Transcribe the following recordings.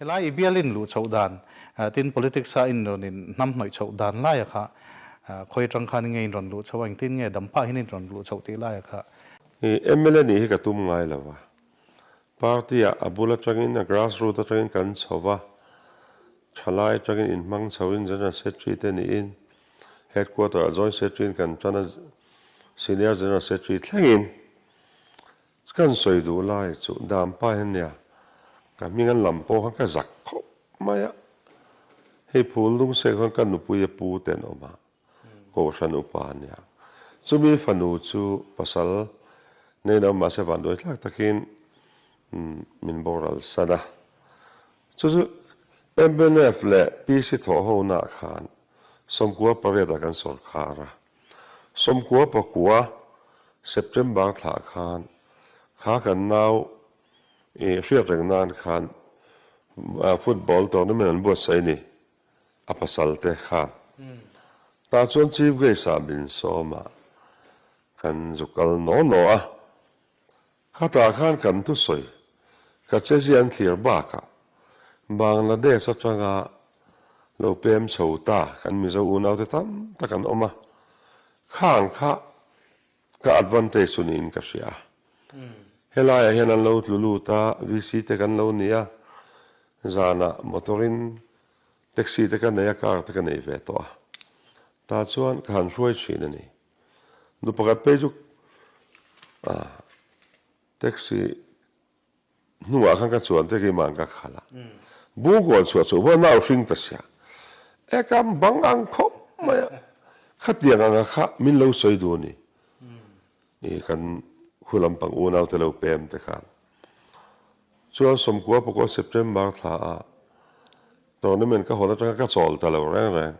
Helai i bial in luh chhoh dan, tin politics a in rawn in hnamhnawih chhoh dan laia kha khawi atang khan nge in rawn luh chhoh a, engtin nge dam phah hian in rawn luh chhoh tih laia kha. Mla nih hi ka tum ngai lo a, party ah a bul atangin a grass root atangin kan chho va, thalai atangin inhmang chhoin General Secretary te niin Headquarter ah Joint Secretary in kan tan a, Senior General Secretary thlengin Kan sawi duh lai chu Dampa hian nia, ka hming an lam pawh khan ka zak khawp mai a. Hei phul lung sek khan ka nupui a pu te an awm a, Kohhran upa a nia. Chumi fanu chu pasal nei lo mahse vanduai thlak takin min boral san a. Chu chu mnf leh PC thawh ho-naah khan 98 ah kan sawrkhar a. 99 September thlah khan kha kan nau i hriat reng nan khan football tournament an buatsaih a ni, a pasal te khan. Tah chuan Chief Guest ah min sawm a, kan zu kal naw naw a. Khatah khan kan thusawi ka chezia an thlir bakah Bangladesh atanga lo pem chho ta kan Mizo unaute tam tak an awm a, khang kha ka advantage chu niin ka hria a. Helaiah hian an lo tlu lut a, VC te kan lo ni a, zanah motor in taxi te ka nei a, car te ka nei ve tawh a, tah chuan ka han hruai thin a ni. Nu pakhat phei chu taxi hnungah khan ka chuan te keimah ang ka khalh a, Bungkawn chhuah chu va nau hring ta sia, e ka bang ang khawp mai a, khatiang anga kha min lo sawi duh a ni, i kan khu lampang unau te lo pem te khan. Chuan 99 September thla ah tournament ka hawn atanga ka chawl ta lo reng reng.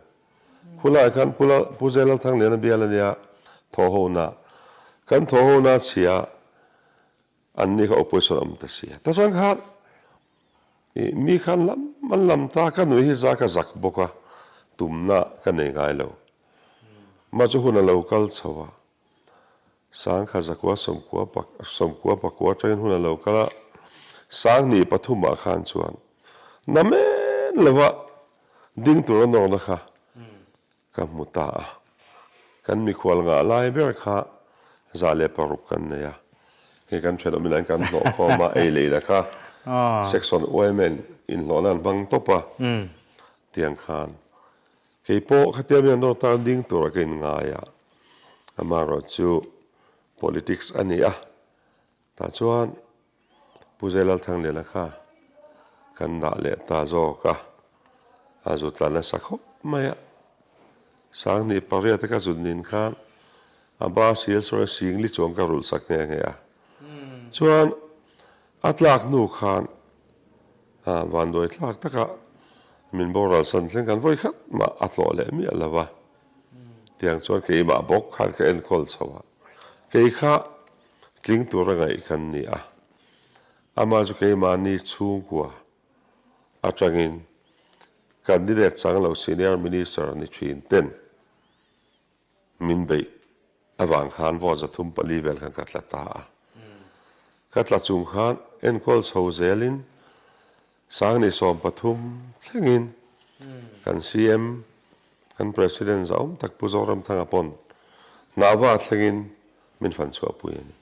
Khulaiah khan Pu Lal Pu Zelalthangliana bial a nia thawhhona kan thawhhona chhia an ni kha opposition awm ta sia. Ta chuan khan ih mi khan lam an lam ta ka nui hi za ka zak bawk a tumna ka nei ngai lo. Mah chu hun a lo kal chho a Sangkha zakua sawmkua pak sawmkua pakua atangin hun a lo kal a, Sangni pathumah khan chuan na men lova ding tur a nawrna kha ka hmu ta a. Kan mikhual ngah lai ber kha 106 kan nei a, hei kan thenawmin an kan hlawh khawm a, ei leh la kha section yma inhlawhna an hmang tawp a, tiang khan Kei pawh khatia mi an rawn tan ding tura ka inngai a, amaherawhchu politics a ni a, tah chuan Pu Zailalthangliana kha kan dah leh ta zawk a, a zut tla nasa khawp mai a. 2008 a ka zut nin khan a ba sil sawi singli chuang ka rulh sak nghe nghe a, chuan a tlak hnu khan A vanduai thlak taka min boral san thleng khan vawi khat mah a tlawh leh miah lo va, tiang chuan keimah bawk khan ka enkawl chho a, kei kha tling tura ngaih kan ni a, amah chu keimahni chhungkua atangin candidate chang lo senior minister ni thin ten Min beih avang khan vote 304 vel khan ka tla ta a. Ka tla chung khan enkawl chho zelin 2013 thlengin kan CM, kan President zahawm tak Pu Zoramthanga pawn hnahva thlengin min fan chhuahpui a ni.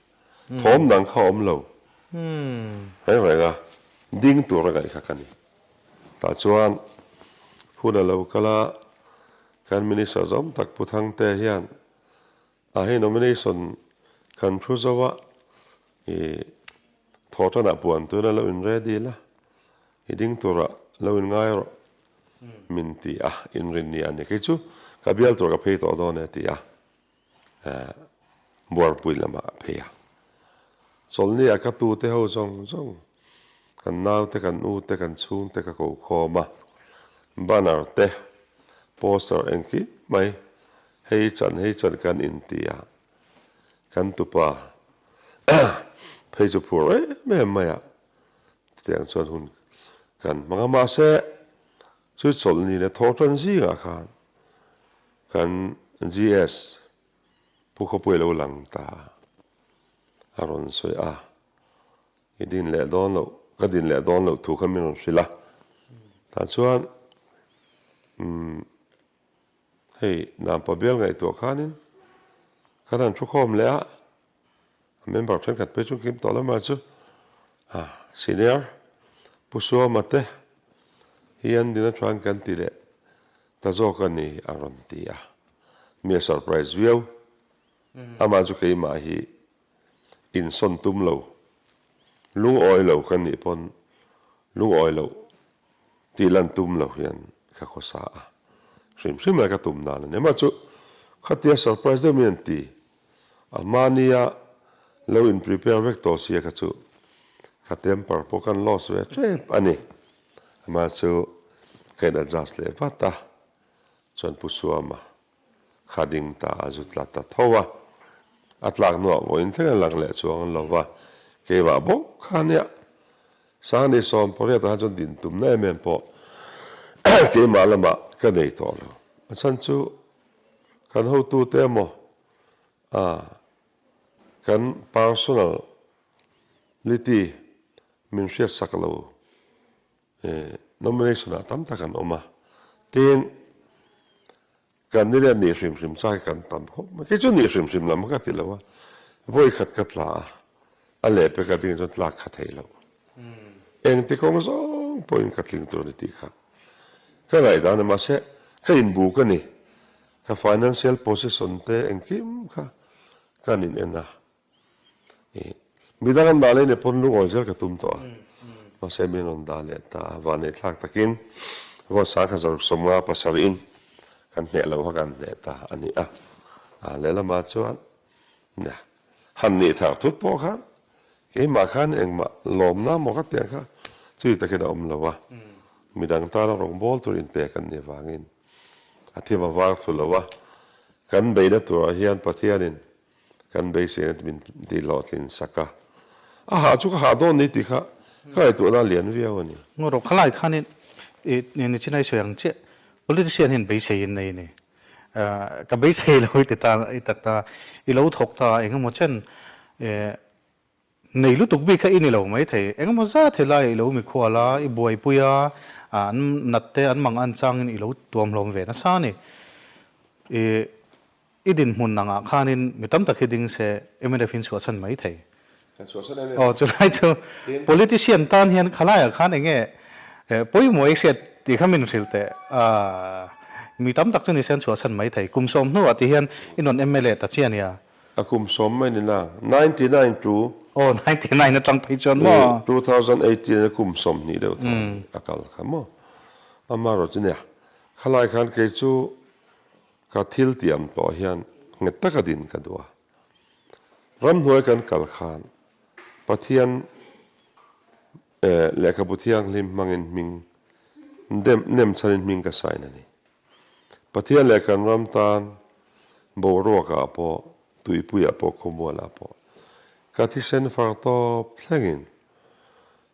Thawm dang kha awm lo reng reng a, ding tur a ngaih kha ka ni. Tah chuan hun a lo kal a, Kan Minister zawm tak Pu Thangte hian a hei nomination kan thu zo a, i thawhtanah puan tuna lo in ready la, i ding turah lo in ngai rawh min ti a, inrin ni a ni. Kei chu ka bial tur ka phei tawh dawn e ti a. Buarpui lamah a phei a. Chawlhni ah ka tute ho zawng zawng, kan naute, kan ute, kan chhungte ka ko khawm a. Banner te, poster engkim mai, hei chan hei chan kan inti a. Kan tupa phei chu phur em em mai a, chutiang chuan hun kan hmang a. Mahse, chu chawlhni leh thawhtan zingah khan Kan GS Pu Khawpui lo lang ta a rawn sawi a, i din leh dawn loh, ka din leh dawn loh thu kha min rawn hrilh a. Tah chuan umm hei Nampa bial ngaihtuah khanin kan han thukhawm leh a, a member thenkhat phei chu kim tawh lamah chu a senior Pu Suama te hi an din atang kan ti leh ta zawk a ni a rawn ti a, mi a surprise viau. Amah chu keimah hi insawn tum lo, lungawi lo ka nih pawn lungawi loh tih lan tum lo hian ka khawsa a, hrim hrim lai ka tum dan a ni. Amah chu khatia surprise deuh min an ti, a mahnia lo in prepare vek tawh sia kha chu ka temper pawh kan lost ve tep a ni. Amah chu ka in adjust leh vat a, chuan Pu Suama Kha ding ta a zu tla ta tho a, a tlak hnuah vawiin thleng a lang leh chuang an lo va, keimah bawk kha nia. Sangni 18 ah chuan din tumna em em pawh keimah lamah ka nei tawh lo. A chhan chu kan hotute emaw a kan personal lity min hriatsak lo Nomination ah tam tak an awm a, tin candidate nih hrim hrim chai kan tam khawp mai. Kei chu nih hrim hrim lam ka ti lo a, vawi khat ka tla a, a lehpek a ding chuan tlak kha thei lo. Engti kawng zawng pawhin ka tling tur a ni tih kha ka ngaihdan a, mahse ka inbuk a ni. Ka financial position te engkim kha kan in en a. Midang an dah leh ni pawn lungawi zel ka tum tawh a, mahse min rawn dah leh ta a, vanneih thlak takin vote 1157 in kan hneh lo kha kan hneh ta a ni a, lehlamah chuan han nih thar thut pawh khan keimah khan engmah lawmna maw ka tiang kha chui takin a awm lo a, midang tana rawngbâwl tur inpek an nih avangin a thim a vang thlu lo a, kan beihna turah hian Pathianin Kan beiseina min tih hlawhtlin sak a, a hah chu ka hah dawn ni tih kha ka ngaihtuahna a lian viau a ni. Ngaw rawh, khalai khanin i nichin a i sawi ang chiah, politician hian beisei in nei a ni. Ka beisei lo i ti ta, i tak ta, i lo thawk ta eng emaw chen Nei lutuk bik kha i ni lo maithei. Engemaw zat helai i lo mikhual a, i buaipui a, an nat te an mang an changin i lo tuamhlawm ve nasa a ni. I i dinhmun angah khanin mi tam tak hi ding se mnf in chhuahchhan maithei. Kan chhuahchhan em em. Aw chulai chu politician tan hian khalaiah khan enge pawimawh i hriat tih kha min hrilh teh. Mi tam tak chu ni se an chhuahchhan maithei. Kum sawm hnuah ti hian i rawn mla ta chiah nia. A kum sawm mai ni na, 99 to. Aw, 99 atang phei chuan maw? 2018 a kum 20 deuh tawh a kal kha maw? Amaherawhchu nia, khalai khan kei chu ka thil tiam tawh hian nghet taka din ka duh a. Ramhnuai kan kal khan Pathian lehkhabu thianghlim hmangin hming nem chhanin hming ka sign a ni. Pathian leh kan ram tan boruakah pawh, tuipuiah pawh, khawmualah pawh ka thisen far tawp thlengin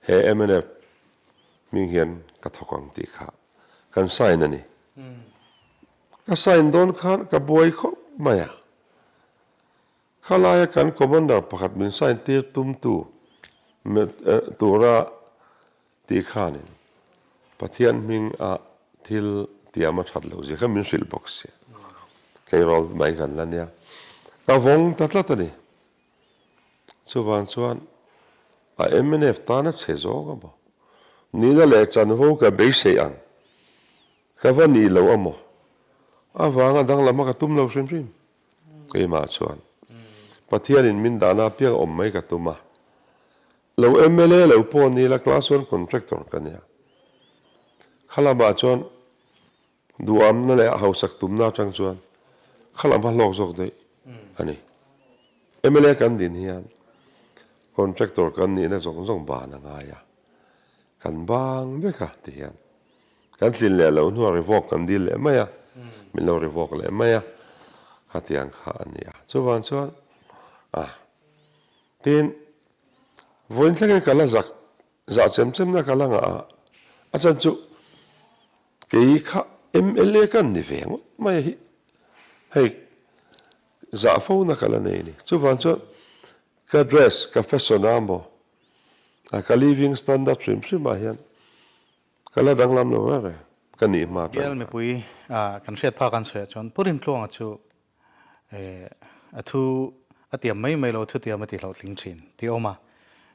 he mnf hming hian ka thawk ang tih kha kan sign a ni. Ka sign dawn khan ka buai khawp mai a. Khalaia kan commander pakhat min sign tir tumtu tura Tih khanin Pathian hming a thil tiam a that loh zia kha min hrilh bawk si. Tleirawl mai kan la nia. Ka vawng ta tlat a ni. Chuvang chuan a mnf tan a chhe zawk a maw? Nihna leh chanvo ka beisei ang. Ka va nih loh a maw? Avanga danglam a ka tum lo hrim hrim. Keimah chuan Pathianin min dahna apiang awm mai ka tum a. Lo mla lo pawh ni la class one contractor ka nia. Khalamah chuan duhamna leh hausak tumna atang chuan khalam a hlawk zawk daih a ni. Mla kan din hian contractor kan nihna zawng zawng ban a ngai a, kan bang vek a ti hian kan tlin leh loh hnuah revoke kan dil leh mai a, min lo revoke leh mai a, khatiang kha a ni a. Chuvang chuan a tin Vawiin thlengin ka la zak zah chem chem na ka la ngah a, a chan chu kei kha mla ka ni ve ngawt mai hi hei zah fo na ka la nei a ni. Chuvang chuan ka dress ka fashion a maw ka living standard hrim hrim ah hian. Ka la danglam lo reng reng ka nih hma tan khan. Bial mipui kan hriat phak an sawiah chuan Pu Rintluanga chu a thu a tiam mai mai lo, thu tiam a ti hlawhtling thin tih a awm a.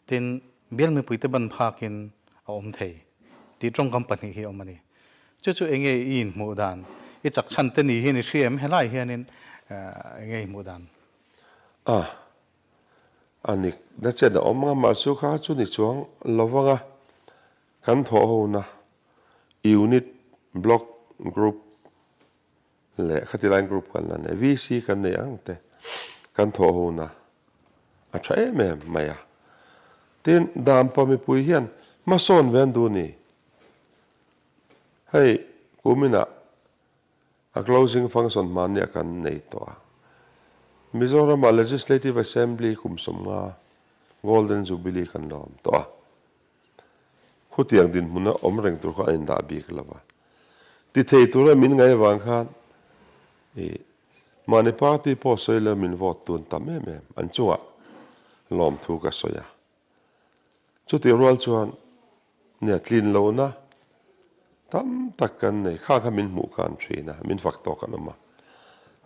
Tin, bial mipuite ban phakin a awm thei tih tawngkam pahnih hi a awm a ni. Chu chu enge i inhmuh dan? I chak chhan te ni hian i hria em? Helai hianin enge i hmuh dan? A, a nik na chen a awm ang a, mahse kha chu ni chuang lo vang a, kan thawh hona unit, block, group leh khati laiin group kan la nei, VC kan nei ang te kan thawh hona a tha em em mai a. Tin, Dampa mipui hian hmasawn ve an duh ni. Hei kuminah A closing function hmania kan nei tawh a. Mizoramah Legislative Assembly kum 50 Golden Jubilee kan la awm tawh a. Khutiang dinhmuna awm reng tur kha an indah bik lo va. Ti thei tura min ngaih avang khan i mahni party pawh sawi lo min vote tun tam em em an chungah lawmthu ka sawi a. Chutih rual chuan nia tlin lohna tam tak kan nei, kha kha min hmuh khan thin a, min fak tawk an awm a.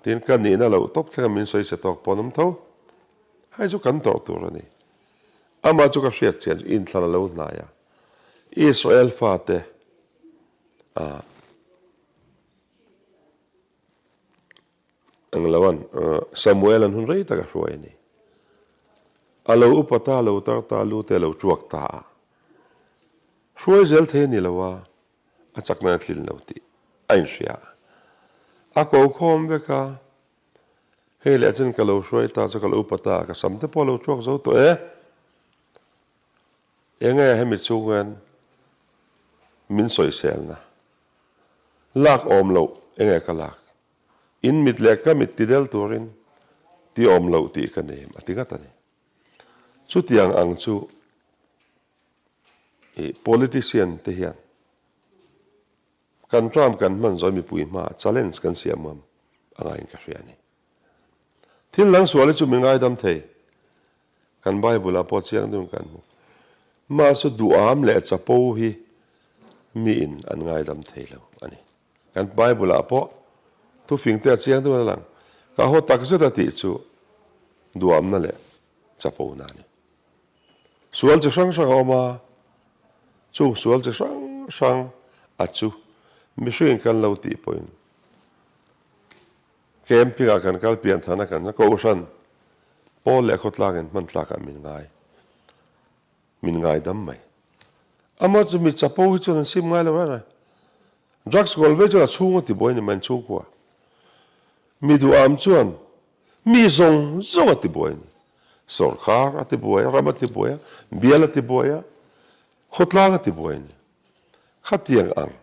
Tin, ka nihna loh tawp thlenga min sawi che tawk pawh an awm tho. Hei chu kan tawrh tur a ni. Amah chu ka hriat chian chu inthlan a lo hnai a, Israel fate ah. Eng lo an, Samuel an hun rei tak a hruai a ni. A lo upa ta, lo tar ta, lu te a lo tuak ta a. Hruai zel thei a ni lo a, a chakna a tlin lo tih a inhria a. A ko khawm vek a, hei leh chuan ka lo hruai ta chu ka lo upa ta, ka sam te pawh a lo tuak zo tawh e. Enge hemi chhung hian min sawiselna lak awm loh enge ka lak? In mit leh ka mit ti del turin ti awm loh tih ka nem a ti ngat a ni. Chutiang ang chu i politician te hian kan term kan hman zawi mipui hmaah challenge kan siam ngam a ngaiin ka hria a ni. Thil dang sual hi chu min ngaidam thei. Kan Bible ah pawh chiang deuhin kan hmu. Mahse duham leh chapo hi miin an ngaidam thei lo a ni. Kan Bible ah pawh thufing te a chiang deuhin a lang. Ka haw tak zet a tih chu duhamna leh chapona a ni. Sual chi hrang hrang a awm a, chung sual chi hrang hrang a chu mihringin kan lo tih pawhin Camping ah kan kal pian than a kan kohhran pawl leh khawtlangin hman tlak ah min ngai min ngai dam mai. Amah chu mi chapo hi chuan an sim ngai lo reng reng. Drugs kawl ve chuan a chhung a ti buai ni mai an chhungkua. Mi duham chuan mi zawng zawng a ti buai ni. Sawrkhar a ti buai a, ram a ti buai a, bial a ti buai a, khawtlang a ti buai ni. Khatiang ang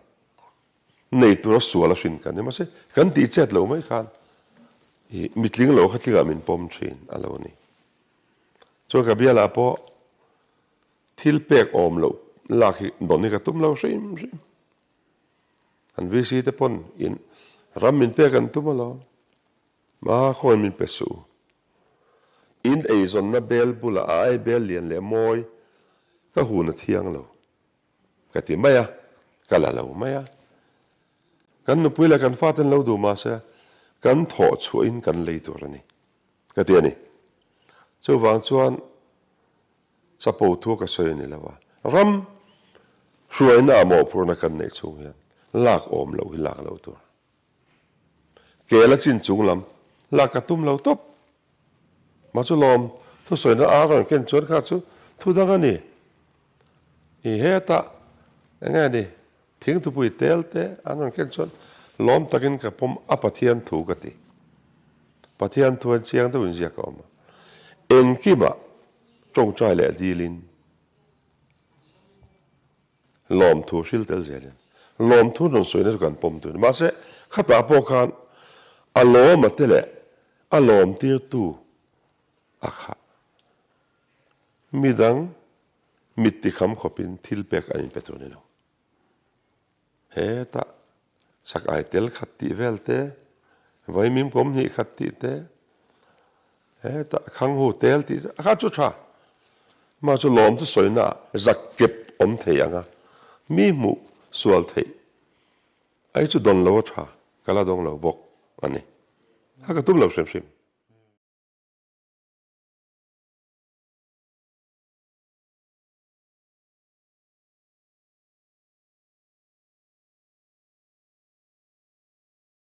Nei tura sual a hrin kan ni. Mahse, kan tih chet lo mai khan i mitling lo kha tlingah min pawm thin a lo ni. Chuan ka bialah pawh thil pek awm loh lak hi dawn hi ka tum lo hrim hrim. An VC te pawn in ram min pek an tum alawm. Ma khawiin min pe suh u. In eizawnna bel bulah a ai bel lian leh mawi ka hun a thiang lo. Ka ti mai a, ka la lo mai a. Kan nupui leh kan faten lo duh mah se, kan thawh chhuahin kan lei tur a ni, ka ti a ni. Chuvang chuan chapo thu ka sawi a ni lo a, ram hruaina ah mawhphurhna kan neih chhung hian lak awm loh hi lak loh tur. Kel a chin chung lam lak ka tum lo tawp. Mah chu lawm thusawina a rawn ken chuan kha chu thu dang a ni. I hetah eng nge ni thingthupui tel te an rawn ken chuan lawm takin ka pawm a Pathian thu ka ti. Pathian thu an chiang deuhin ziak a awm a. Engkimah tawngtai leh dilin. Lawmthu hril tel zelin lawmthu rawn sawina chu kan pawm tur a ni. Mahse, khatah pawh khan a lawma te leh a lawmtirtu a khah. Midang mit tikham khawpin thil pek an inpe tur a ni lo. Hetah chak ai tel khat tih vel te, vaimim kawm hnih khat tih te, hetah khanghu tel tih te, a kha chu tha. Mah chu lawm chu sawina ah zak kep awm thei ang a, mi hmuh sual theih ai chu dawn lo a tha, ka la dawng lo bawk a ni. A ka tum lo hrim hrim.